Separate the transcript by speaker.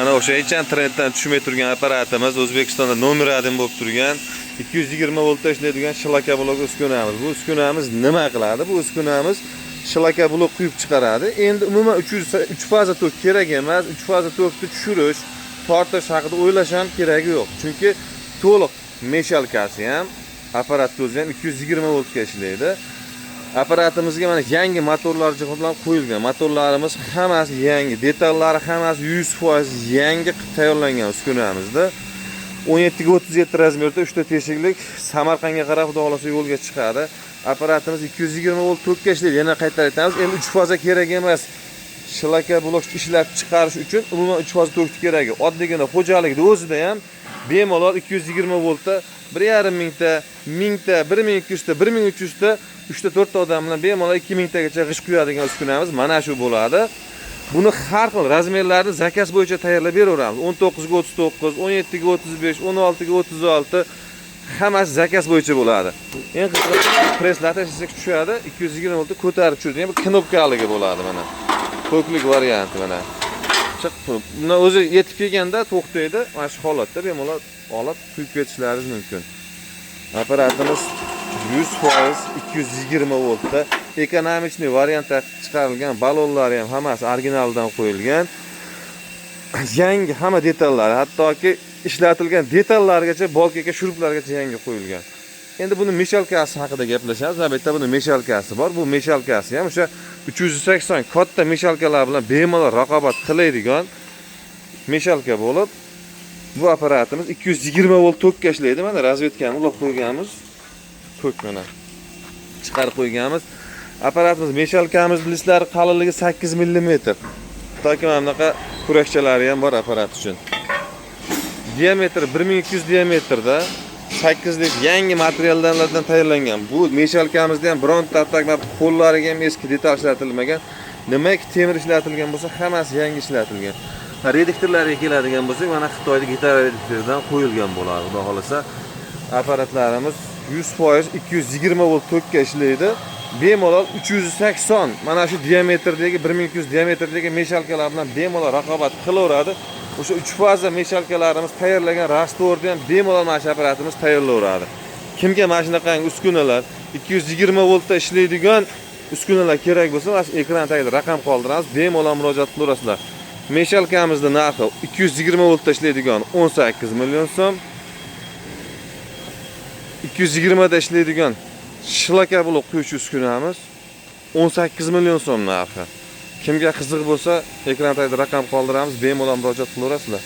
Speaker 1: Mana o'sha hech ham trenddan tushmay turgan apparatimiz, O'zbekistonda номер 1 bo'lib turgan 220 voltda ishlaydigan шлакоблок uskunamiz. Bu uskunamiz nima qiladi? Bu uskunamiz шлакоблок quyib chiqaradi. Endi umuman 300 3 faza tok kerak emas. 3 faza tokni tushirish, tortish haqida o'ylash ham keragi yo'q. Chunki to'liq мешалка si ham, apparat o'zi ham 220 voltga ishlaydi. Apparatimizga mana yangi motorlar bilan qo'yilgan. Motorlarimiz hammasi yangi, detallari hammasi 100% yangi qilib tayyorlangan uskunamizda. 17 ga 37 размер da 3 ta teshiklik Samarqandga qarab, xudo xohlasa, yo'lga chiqadi. Apparatimiz 220 volt tokka ishlaydi. Yana qaytarib aytamiz, endi 3 faza kerak emas. Шлакоблок ishlab chiqarish uchun umuman 3 faza tokni keragi. Oddiygina xo'jalikda o'zida ham bemalol 220 voltda 1,5 mingta, 1000 ta, 1200 ta, 1300 ta, 3 ta, 4 ta odam bilan bemalol 2000 tagacha g'isht quyadigan uskunamiz mana shu bo'ladi. Buni har xil размер larni заказ bo'yicha tayyorlab beraveramiz. 19 ga 39, 17 ga 35, 16 ga 36, hammasi заказ bo'yicha bo'ladi. Eng qizig'i, presslar tashlasak tushadi, 220 voltda ko'tarib tushiradigan bir knopkaligi bo'ladi mana. Toklik varianti mana. Chiq, buni o'zi yetib kelganda to'xtaydi. Mana shu holatda bemalol olib quyib ketishlaringiz mumkin. Apparatimiz 100% 220 voltda экономичный variantda chiqarilgan, ballonlari ham hammasi originaldan qo'yilgan. Yangi hamma detallari, hattoki ishlatilgan detallarigacha, болтика, shuruplargacha yangi qo'yilgan. Endi buni мешалка si haqida gaplashamiz. Mana bu yerda buni мешалка si bor. Bu мешалка si ham o'sha 380 katta мешалка lar bilan bemalol raqobat qiladigan мешалка bo'lib, bu apparatimiz 220 volt tokka ishlaydi. Mana розетка ni ulab qo'yganmiz. Tok mana chiqarib qo'yganmiz. Apparatimiz, мешалка miz listlari qalinligi 8 mm. Toki mana bunaqa kurakchalari ham bor apparat uchun. Diametri 1200 diametrda, 8 lik yangi materiallardan tayyorlangan. Bu мешалка mizda ham bironta mana qo'llariga ham eski detal ishlatilmagan. Nimaki temir ishlatilgan bo'lsa, hammasi yangi ishlatilgan. Reduktorlarga keladigan bo'lsak, mana Xitoyda gitara reduktoridan qo'yilgan bo'ladi. Xudo xohlasa, apparatlarimiz 100% 220 volt tokka ishlaydi. Bemalol 380 mana shu diametrdagi, 1200 diametrdagi мешалка lar bilan bemalol raqobat qilaveradi. O'sha 3 faza мешалка larimiz tayyorlagan раствор ni ham bemalol mana shu apparatimiz tayyorlayveradi. Kimga mana shunaqangi uskunalar, 220 voltda ishlaydigan uskunalar kerak bo'lsa, mana shu ekran tagida raqam qoldiramiz, bemalol murojaat qilaverasizlar. Мешалка mizni narxi 220 voltda ishlaydigan 18 million so'm. 220 da ishlaydigan шлакоблок quyuvchi uskunamiz 18 million so'm narxi. Kimga qiziq bo'lsa, ekran tagida raqam qoldiramiz, bemalol murojaat qilaverasizlar.